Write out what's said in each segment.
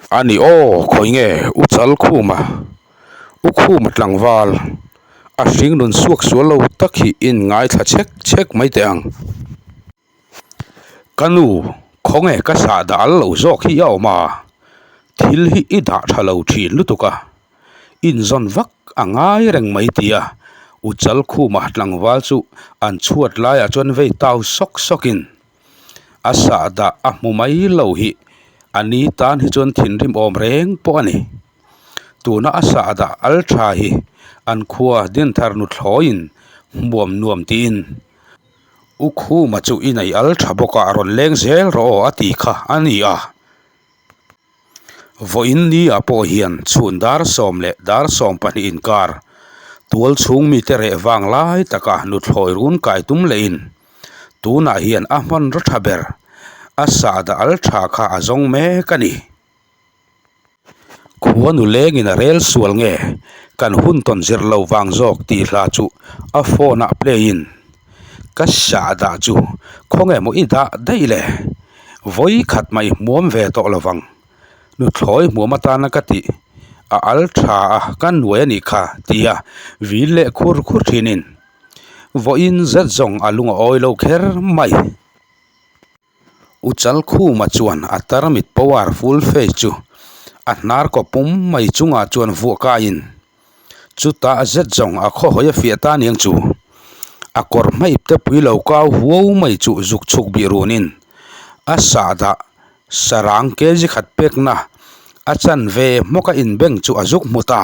A ni aw, khawi nge U Chalkhuma, U Khuma tlangval, a hring nun suak sual lo tak hi in ngaithla chhek chhek mai teh ang. Ka nu, khawnge ka sah dah al lo zawk hi a awm a, thil hi i dah tha lo thin lutuk a, inzawn vak a ngai reng mai tia U Chalkhuma tlangval chu an chhuat laiah chuan vei tau sawk sawkin a sah dah a hmu mai lo hi a ni tan hi chuan thinrim awm reng pawh a ni. Tuna a sah dah al tha hi an khua Dinthar nuthlawiin hmuam nuam tiin. U Khuma chu i nei al tha bawk a, a rawn leng zel rawh aw a ti kha a ni a. Vawiin ni ah pawh hian chhun dar sawm leh dar 12 inkar tual chhung mite reh vang lai taka nuthlawi run kai tum lehin tunah hian a hmanraw tha ber a sahdah al tha kha a zawng mek a ni. Khua nu lengin a rel sual nge kan hun tawn zir lo vang zawk tih hla chu a phone ah play in ka sah dah chu khawnge maw i dah daih le vawi khat mai hmuam ve tawh lo vang nuthlawi hmuam atana ka tih a al tha a ka nuai a nih kha tia vil leh khur khur thin in vawiin zet zawng a lung a awi lo kher mai. U Chalkhuma chuan a tarmit power full face chu a hnar kaw pum mai chungah chuan vuah kaiin chutah zet zawng a khawhawi a fiah ta aniang chu a kawr hmaip te pui lo kau huau mai chu zuk chhuk bih runin a sahdah sarang kg khat pekna a chanve hmawka inbeng chu a zuk hmu ta.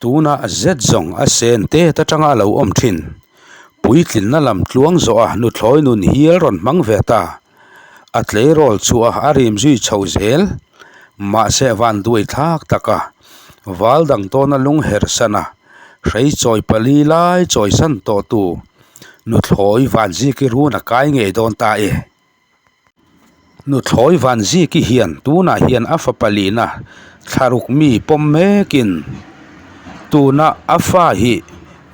Tuna zet zawng a sen tet atanga a lo awm thin. Puitlinna lam tluang zawh a nuthlawi nun hial rawn hmang ve ta. A tleirawl chhuah a rim zui chho zel. Mahse van duai thlak tak a, val dang tawna lung herh san a, hrei chawi pali lai chawi san tawh tu nuthlawi van ziki run a kai ngei dawn ta e. Nuthlawi Vanziki hian tunah hian a fapa lihna thlaruk mi pawm mekin tuna a fa hi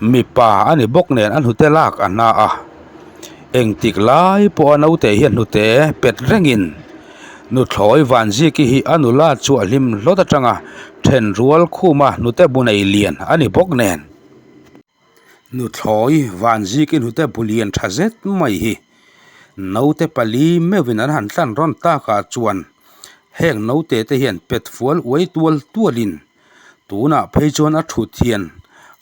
mipa a ni bawk nen a hnute lak a hna a, engtik lai pawh a naute hian hnute pet rengin Nuthlawi Vanziki hi a nula chu a hlim hlawt atanga then rual khuma hnute bu nei lian a ni bawk nen. Nuthlawi Vanziki hnute bu lian tha zet mai hi naute pali meuhin an han tlan rawn takah chuan heng naute te hian pet fual uai tual tualin tunah phei chuan a thut hian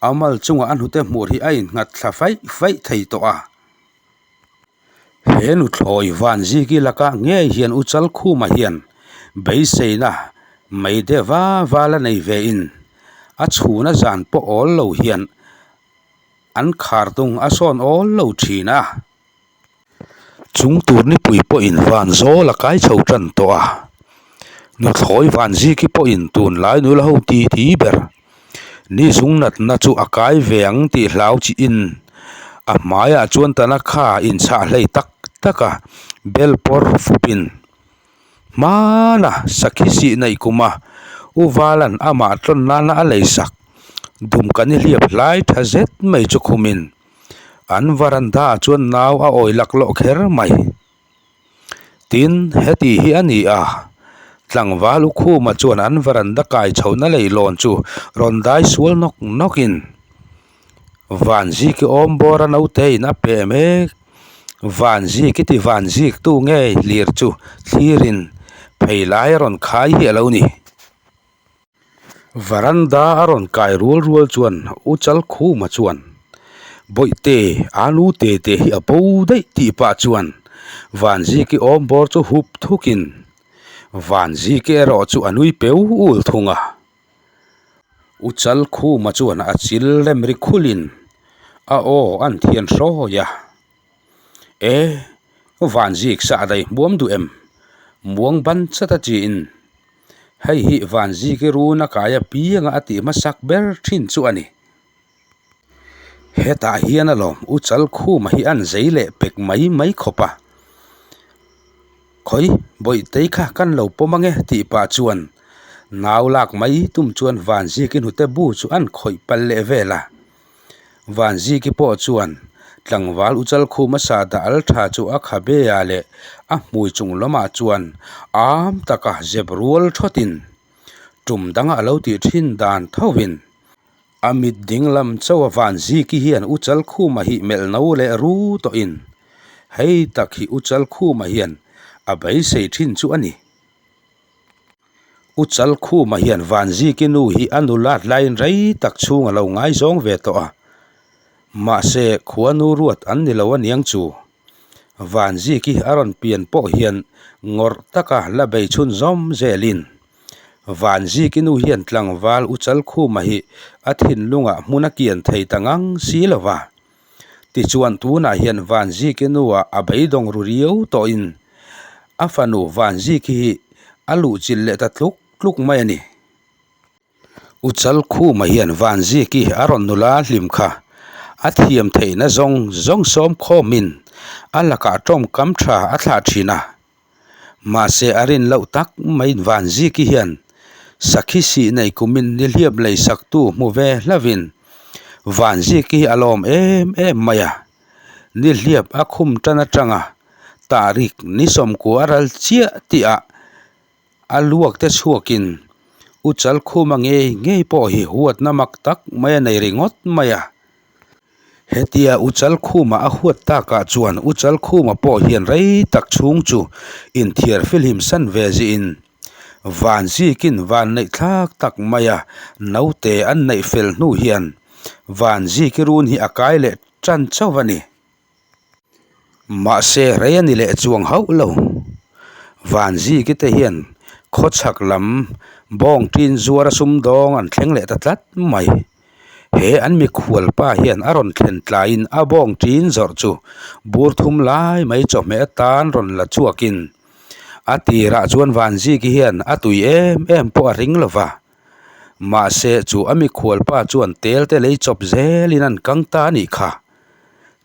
a mal chungah a hnute hmur hi a innghat thla faih faih thei tawh a. He nuthlawi Vanziki laka ngei hian U Chalkhuma hian beiseina mai deuh va va la nei ve in a chhuna zan pawh awl lo hian an khar tung a sawn awl lo thin a. Chung tur nipui pawhin van zawl a kai chho tan tawh a, nuthlawi Vanziki pawhin tunlai nula ho ti ti ber Ni zung natna chu a kai ve ang tih hlau chiin a hmaiah chuan tana kha inchhah hlei tak tak a, bel pawr fupin hmana sakhi sih neih kuma U Valan amah tlawn nana a lei sak dum kan i hliap hlai tha zet mai chu khumin an varanda ah chuan nau a awi laklawh kher mai. Tin, heti hi a ni a, tlangval U Khuma chuan an varanda kai chhohna leihlawn chu rawn dai sual nawk nawkin Vanziki awm bawra naute in a pe mek. Vanziki ti Vanzik tu nge hlir chu thlirin phei lai a rawn khai hi a lo ni. Varanda a rawn kai rual rual chuan U Chalkhuma chuan, Bawihte, alu te te hi a bo daih tih pah chuan Vanziki awm bawr chu hup thukin Vanziki erawh chu a nui peu ul thung a. U Chalkhuma chuan a chil rem ri khulhin a aw an thian hrawi a. E, Vanzik sah daih hmuam duh em? Muang ban chat a chiin. Hei hi Vanziki run a kai apianga a tih hmasak ber thin chu a ni. Hetah hian alawm U Chalkhuma hi an zei leh pek mai mai khawp a. Khawi, Bawihtei kha kan lo pawm ange tih pah chuan nau lak mai tum chuan Vanziki hnute bu chu an khawih palh leh vel a. Vanziki pawh chuan Tlangval Uchalkhuma sahdah al tha chu a khabe ah leh a hmui chung lamah chuan am taka zep rual thawtin tum danga a lo tih thin dan thovin a mit ding lam chauh a Vanziki hian Uchalkhuma hi melh no leh ru tawhin hei tak hi Uchalkhuma hian a beisei thin chu a ni. U Chalkhuma hian Vanziki nu hi a nulat laiin rei tak chhung a lo ngaizawng ve tawh a, mahse khuanu ruat an ni lo aniang chu. Vanziki a rawn pian pawh hian ngawrh taka la bei chhun zawm zelin Vanziki nu hian tlangval U Chalkhuma hi a thinlungah hmun a kian thei ta ngang si lo va. Tichuan tunah hian Vanziki nuah a beidawng ru riau tawhin a fanu Vanziki hi a luhchilh leh ta tluk tluk mai a ni. U Chalkhuma hian Vanziki a rawn nula hlim kha a thiam theihna zawng zawng sawm khawmin a lakah tawngkam tha a thlah thin a. Mahse a rin loh tak maiin Vanziki hian sakhi sih nei kumin nihliap lei saktu hmu ve hlavin Vanziki hi a lawm em em mai a, nihliap a khum tan atanga tahrik ni sawmkua a ral chiah tihah a luak te chhuakin U Chalkhuma ngei ngei pawh hi huatna mak tak mai a nei ringawt mai a. Hetia U Chalkhuma a huat takah chuan U Chalkhuma pawh hian rei tak chhung chu inthiar filhim san ve zihin Vanzikin van neih thlak tak maia naute an neih fel hnu hian Vanziki run hi a kai leh tan chauh a ni. Mahse rei a ni leh chuang hauh lo. Vanziki te hian khawchhak lam bawng ṭin zuara sumdawng an thleng leh ta tlat mai. He an mikhual pa hian a rawn thlen tlaiin a bawng ṭin zawrh chu bur thum lai mai chawhmeh atan rawn la chhuakin a tirah chuan Vanziki hian a tui em em pawh a ring lo va. Mahse chu a mikhual pa chuan tel te lei chawp zelin an kang ta a nih kha.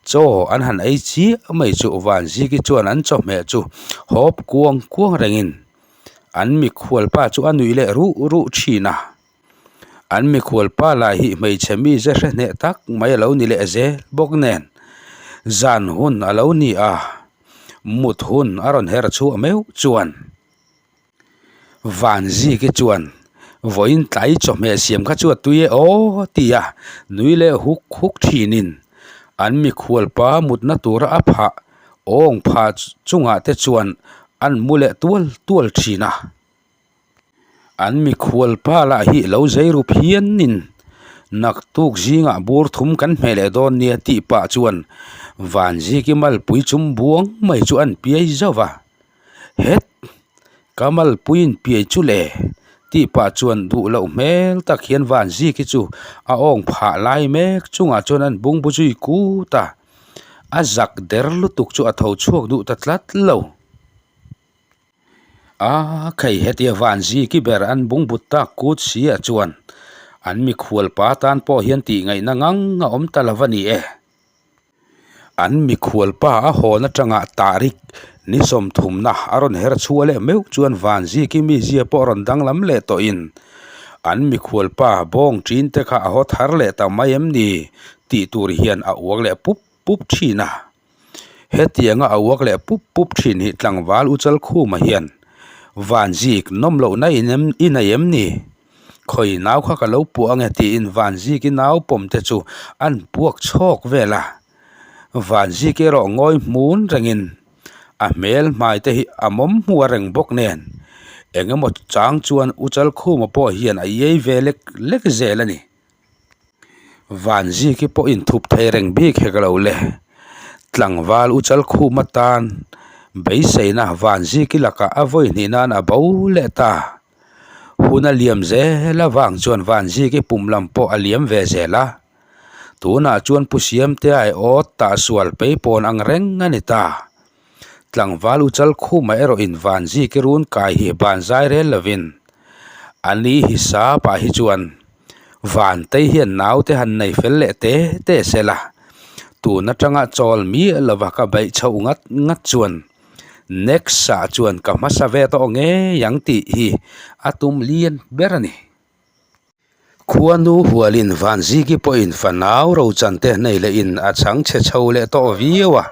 Chaw an han ei chiah mai chu Vanziki chuan an chawhmeh chu hawp kuang kuang rengin an mikhual pa chu a nuih leh ruh ruh thin a. An mikhual pa lah hi hmeichhe mi ze hre hneh tak mai a lo ni leh zel bawk nen zan hun a lo ni a, mut hun a rawn her chhuah meuh chuan Vanziki chuan vawiin tlai chawhmeh siam kha chu a tui e aw ti a nui leh huk huk thinin an mikhual pa mutna tura a phah awng phah chungah te chuan an mu leh tual tual thin a. An mikhual pa lah hi lo zei ru phianin naktuk zingah bur thum kan hmeh leh dawn nia tih pah chuan Vanziki malpui chum buang mai chu an piai zauh va, Het! Ka malpuiin piai chu le tih pah chuan duh loh hmel tak hian Vanziki chu a awng phah lai mek chungah chuan an bungbu zui kut a, a zak der lutuk chu a tho chhuak duh ta tlat lo. A khei hetia Vanziki ber an bungbut tak kut si ah chuan an mikhual pa tan pawh hian tih ngaihna ngang a awm ta lo a ni e. An mikhual pa a hawn atanga Tarik ni sawmthumna a rawn her chhuah leh meuh chuan Vanziki mizia pawh a rawn danglam leh tawhin an mikhual pa bawng ṭin te kha a haw thar leh ta mai em ni tih tur hian a uak leh pup pup ṭhin a. Hetianga a uak leh pup pup thin hi tlangval U Chalkhuma hian Vanzik nawm lohna i nei em ni? Khawi nau kha ka lo puah ange tiin Vanziki nau pawm te chu an puak chhawk vel a. Vanziki erawh ngawi hmun rengin a hmel hmai te hi a mawm hmua reng bawk nen eng emaw chang chuan U Chalkhuma pawh hian a iai ve lek lek zel a ni. Vanziki pawh inthup thei reng bik hek lo le. Tlangval U Chalkhum atan beiseina Vanziki lakah a vawi hnih nan a bo leh ta. Hun a liam zel avang chuan Vanziki pum lam pawh a liam ve zel a. Tunah chuan Pu Siamtea aiawt tahsual peipawn ang reng a ni ta. Tlangval U Chalkhuma erawhin Vanziki run kai hi ban zai rel lovin a ni hi sap ah hi chuan Vantei hian naute han nei fel leh te te sela tun atanga chawl miah lova ka beih chhoh ngat ngat chuan next ah chuan ka hmasa ve tawh ngei ang tih hi a tum lian ber a ni. Khuanu hualin Vanziki pawhin fanau rochante nei lehin a chhang chhe chho leh tawh viau a.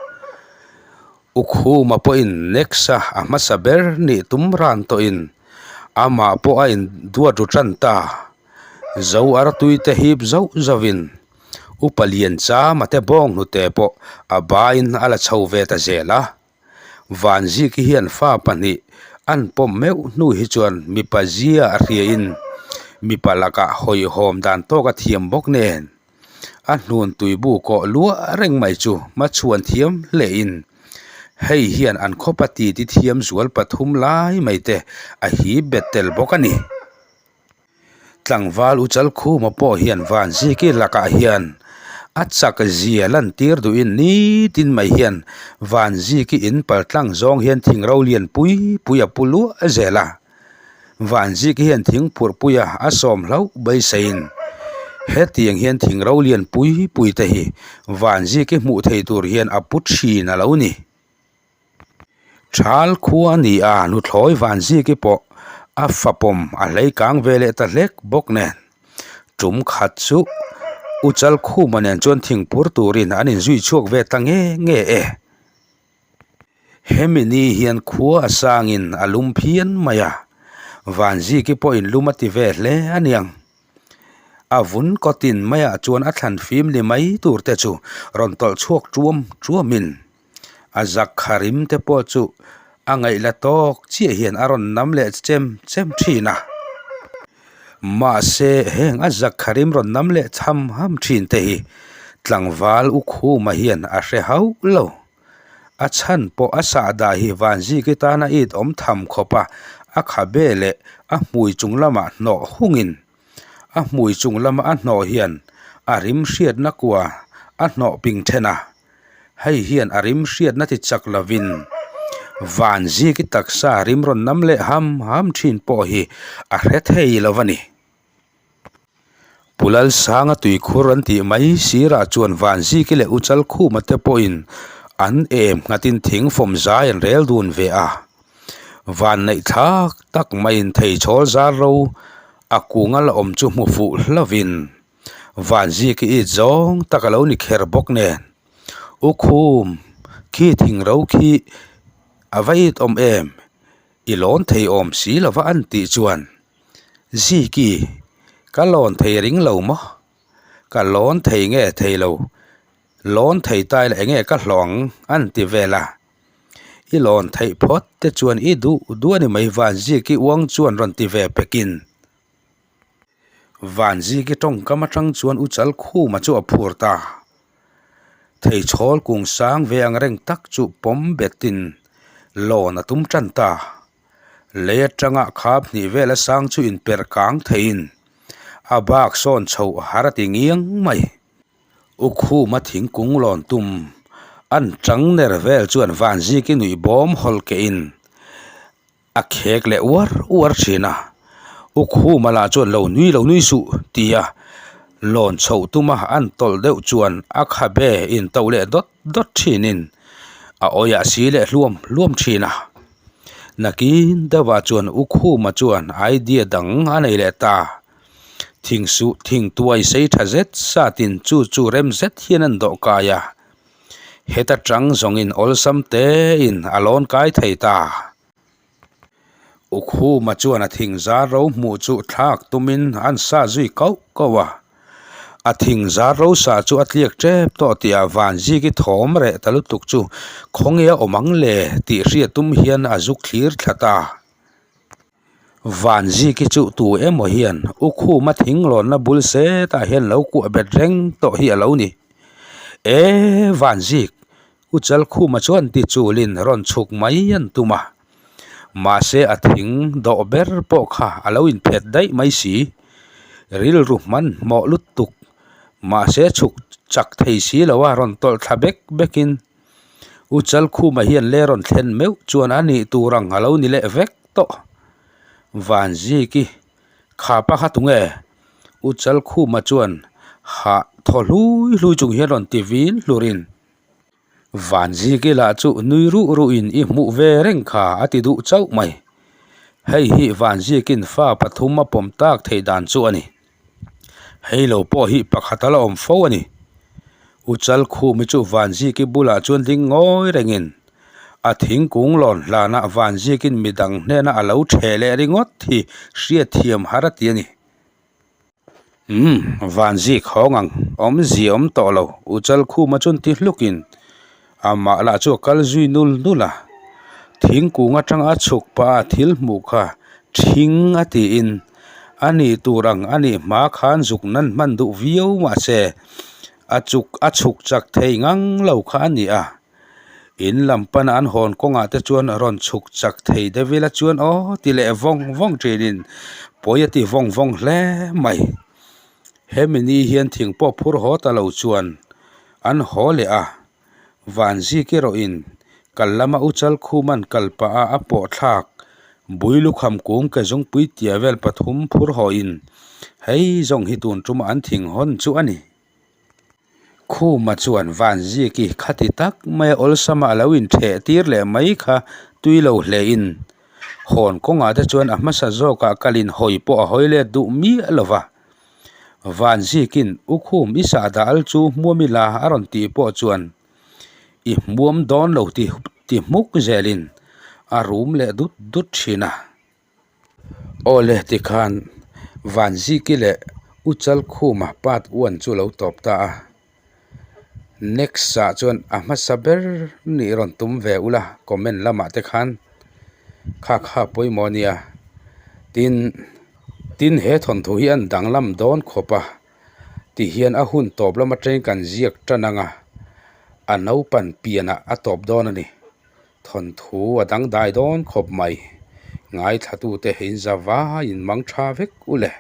Ukhuma pawhin next-a a hmasa ber nih tum ran tawhin amah pawh a induat ru tan ta. Zo artui te hip zauh zauhin Upa Lianchama te bawng hnute pawh a bain a la chho ve ta zel a. Vanziki hian fa pahnih an pawm meuh hnu hi chuan mipa zia a hriain mipa lakah hawihhawm dan tawk a thiam bawk nen a hnun tuibu kawh luah reng mai chu hmachhuan thiam hlein hei hian an khawpa titi thiam zual pathum lai mai te a hip bet tel bawk a ni. Tlangval U Chalkhuma pawh hian Vanziki lakah hian a chak zia lantir duhin nitin mai hian Vanziki in pal tlang zawng hian thing ro lian pui pui a pu luah zel a. Vanziki hian thing phurh puia a sawm hlauh beiseiin hetiang hian thing ro lian pui pui te hi Vanziki hmuh thei tur hian a pu thin a lo ni. Thal khua a ni a, nuthlawi Vanziki pawh a fapawm a hlei kang ve leh ta hlek bawk nen. Tum khat chu U Chalkhuma nen chuan thingpur turin an inzui chhuak ve ta nge nge e. Hemi ni hian khua a sangin a lum phian mai a, Vanziki pawhin lum a ti ve hle a niang. A vun kawtin maiah chuan a thlan fim ni mai tur te chu rawn tawlh chhuak tuam tuamin A zakharim te pawh chu a ngaih la tawk chiah hian a rawn nam leh chem chem thin a. Mahse heng a zakharim rawn nam leh chham ham thin te hi tlangval u Khuma hian a hre hauh lo. A chhan pawh a sahdah hi Vanziki tana it awm tham khawp a, a khabe leh a hmui chung lamah hnawh hungin a hmui chung lama a hnawh hian a rim hriatna kua a hnawh ping then a. Hei hian a rim hriatna ti chak lovin Vanziki taksa rim rawn nam leh ham ham thin pawh hi a hre thei lo a ni. Pu Lalsanga tuikhur an tih mai sirah chuan Vanziki leh U Chalkhuma te pawhin an em nghatin thing fawm zai an rel dun ve a. Vanneih thlak tak maiin theichhawl zar ro a kunga la awm chu hmu fuh hlovin Vanziki it zawng tak a lo ni kher bawk nen. U Khum, khi thing ro khi a va it awm em? I lawn thei awm si lova an tih chuan, Ziki, ka lawn thei ring lo maw? Ka lawn thei nge thei lo? Lawn thei ta ila enge ka hlawh ang an ti vel a. I lawn theih phawt te chuan i duh duh a ni mai Vanziki uang chuan rawn ti ve pekin. Vanziki tawngkam atang chuan U Chalkhuma chu a phur ta. Theichhawl kung sang ve ang reng tak chu pawm betin lawn a tum tan ta. Lei atanga khap hnih vela sang chu inperh kang theiin a bak sawn chhoh har a ti ngiang mai. U Khuma thingkung lawn tum an tang ner vel chuan Vanziki nuih bawm hawlh kehin A khek leh uar uar thin a, U Khuma lah chuan lo nui lo nui suh tia lawn chhoh tuma an tawlh deuh chuan a khabe intoh leh dawt dawt thinin a awiah si leh hluam hluam thin a. Nakin deuhah chuan U Khuma chuan idea dang a nei leh ta. Thing suh thing tuai sei tha zet satin chu chu rem zet hian an dawh kai a. Heta tang zawngin awlsam tein a lawn kai thei ta. Ukhuma chuan a thing zar ro hmuh chu thlak tumin an sa zui kauh kauh a. A thing zar ro sa chu a tliak tep tawh tihah Vanziki thawm reh ta lutuk chu khawnge a awm ang le tih hriat tum hian a zuk thlir thla ta. Vanziki chu tu emaw hian U Khuma thinglawnna bul setah hian lo kuah bet reng tawh hi a lo ni. E Vanzik, U Chalkhuma chuan ti chulin rawn chhuk mai an tum a. Mahse a thing dawh ber pawh kha a lo inphet daih mai si. Rilru hmanhmawh lutuk, mahse chhuk chak thei si lo a rawn tawlh thla bek bekin U Chalkhuma hian le rawn thlen meuh chuan a nih tur ang a lo ni leh vek tawh. Vanziki, Khapa kha tunge? U Chalkhuma chuan hah thaw hlui hlui chung hian rawn ti vin hlurin. Vanziki lah chu nui ruh ruhin i hmuh ve reng kha a ti duh chauh mai. Hei hi Vanzikin fa pathum a pawm tak theih dan chu a ni. Hei lo pawh hi pakhat a la awm fo a ni. U Chalkhumi chu Vanziki bulah chuan ding ngawi rengin a thingkung lawn hlanah Vanzikin midang hnena a lo ṭheh leh ringawt hi hriatthiam har a ti a ni. Umm, Vanzik hawng ang, awmzia awm tawh lo, U Chalkhuma chuan ti hlukin amah lah chu a kal zui nul nul a. Thingkung atanga a chhuk pah a thil hmuh kha ṭhing a tiin a nih tur ang a nih hma khan zuk nan hman duh viau mahse a chuk a chhuk chak thei ngang lo kha a ni a. In lam pana an hawn kawngah te chuan rawn chhuk chak thei deuh ila chuan aw ti leh vawng vawng thinin pawi a ti vawng vawng hle mai. Hemi ni hian thing pawh phur haw ta lo chuan an haw leh a, Vanzik erawhin kal lama u Chalkhuman kal pah a a pawh thlak bui lukham kung ke zungpui tia vel pathum phur hawhin hei zawng hi tun tuma an thing hawn chu a ni. Khuma chuan Vanziki khati tak maia awlsama a lo intheh tir leh mai kha tui lo hlein hawn kawngah te chuan a hmasa zawkah kalin hawi pawh a hawi let duh miah lo va. Vanzikin U Khum i sahdah al chu hmuam ila a rawn tih pawh chuan i hmuam dawn lo ti ti hmuk zelin a rum leh dut dut thin a. Aw le tikhan Vanziki leh U Chalkhuma part one chu lo tawp ta a, next ah chuan a hmasa ber nih rawn tum ve ula comment lamah te khan kha kha pawimawh a nia tin tin he thawnthu hi an danglam dawn khawp a ti hian a hun tawp lam atangin kan ziak tan ang a, a naupan pianah a tawp dawn a ni. Thawnthu a dangdai dawn khawp mai. Ngaithlatute in za vaiin mang tha vek u le.